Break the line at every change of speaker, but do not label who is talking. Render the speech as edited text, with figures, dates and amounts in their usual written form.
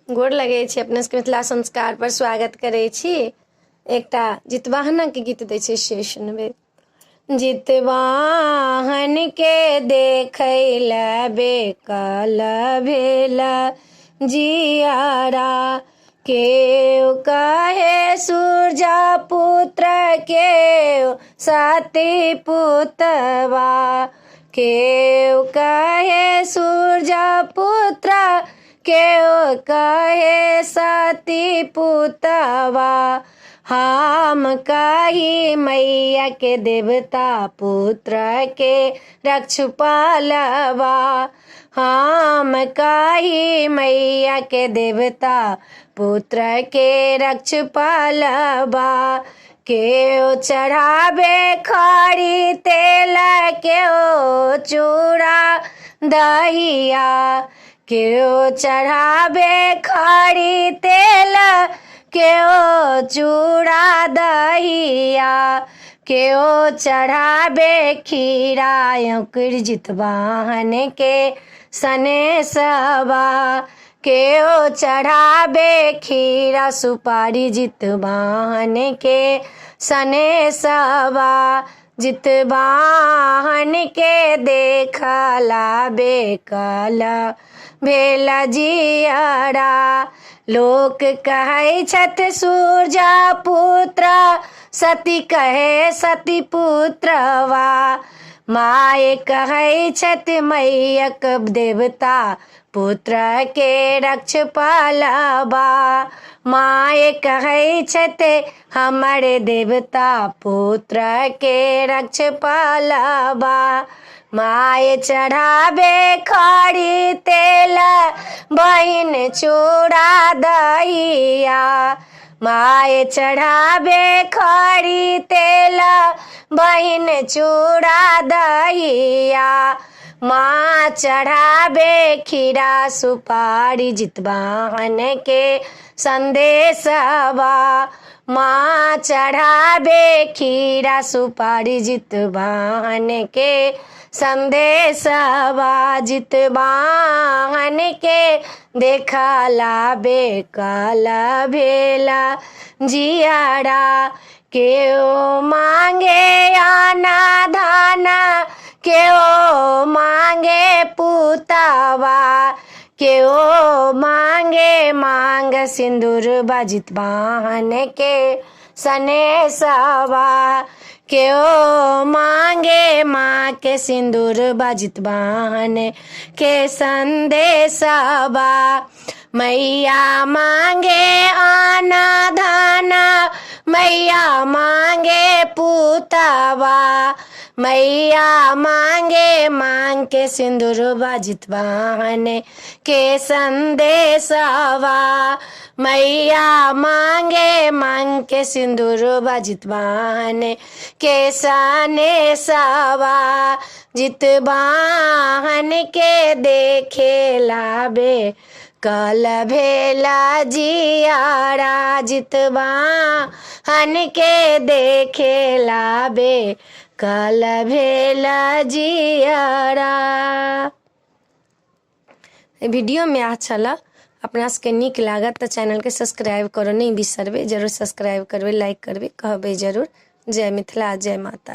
गोर लगै छी अपने सबके। मिथिला संस्कार पर स्वागत करै छी। एकटा जितवाहनक गीत दै छै से सुनबै। जितवाहन के देखै लए बेकल भेल जियारा, केओ कहे सूरजा पुत्र, केओ सती पुतवा, केओ कहे सूरजा पुत्र, केओ कहे सती पुतवा, हम कही मैया के देवता पुत्र के रक्षपालवा, हम कही मैया के देवता पुत्र के रक्षपालवा, केओ चढ़ाबे खरी तेल, केओ चूड़ा दहिया, केओ चढ़ाबे खरी तेल, केओ चूड़ा दहिया, केओ चढ़ाबे खीरा औंकुर जितवाहन के सनेसबा, केओ चढ़ाबे खीरा सुपारी जितवाहन के सनेसबा, जितवाहन के देखला बेकल भेल जियरा, लोक कहै छथि सूरजा पुत्र, सती कहे सती पुत्रवा, माय कहै छथि मैयक देवता पुत्र के रक्षपालबा, माय कहै छथि हमर देवता पुत्र के रक्षपालबा, माय चढ़ाबे खरी तेल, बहिन चूड़ा दहिया, माय चढ़ाबे खरी तेल, बहिन चूड़ा दहिया, माँ चढ़ाबे खीरा सुपारी जितवाहन के संदेशवा, माँ चढ़ाबे खीरा सुपारी जितवाहन के संदेशवा, जितवाहन के देखला बेकल भेला जियारा, केओ मांगे आना धाना, केओ मांगे पुतवा, केओ मांगे मांग सिंदूर बजित वाहन के सनेसवा, केओ मांगे माँ के सिंदूर बजित वाहन के संदेशवा, मैया मांगे आना धाना, मैया मांगे पुतवा, मैया मांगे मांग के सिंदूर बजित वाहन के संदेशवा, मैया मांगे मांग के सिंदूर बजित वाहन के सनेसवा, जितवाहन के देखे लाबे कल भेला जियारा, जितवाहन के देखे लाबे कल भेला जियारा। वीडियोमे अच्छा छल, अपना सबके नीक लागत तऽ चैनलके सब्सक्राइब करऽ नहि बिसरबै, जरूर सब्सक्राइब करबै, लाइक करबै, कहबै जरूर। जय मिथिला, जय माता।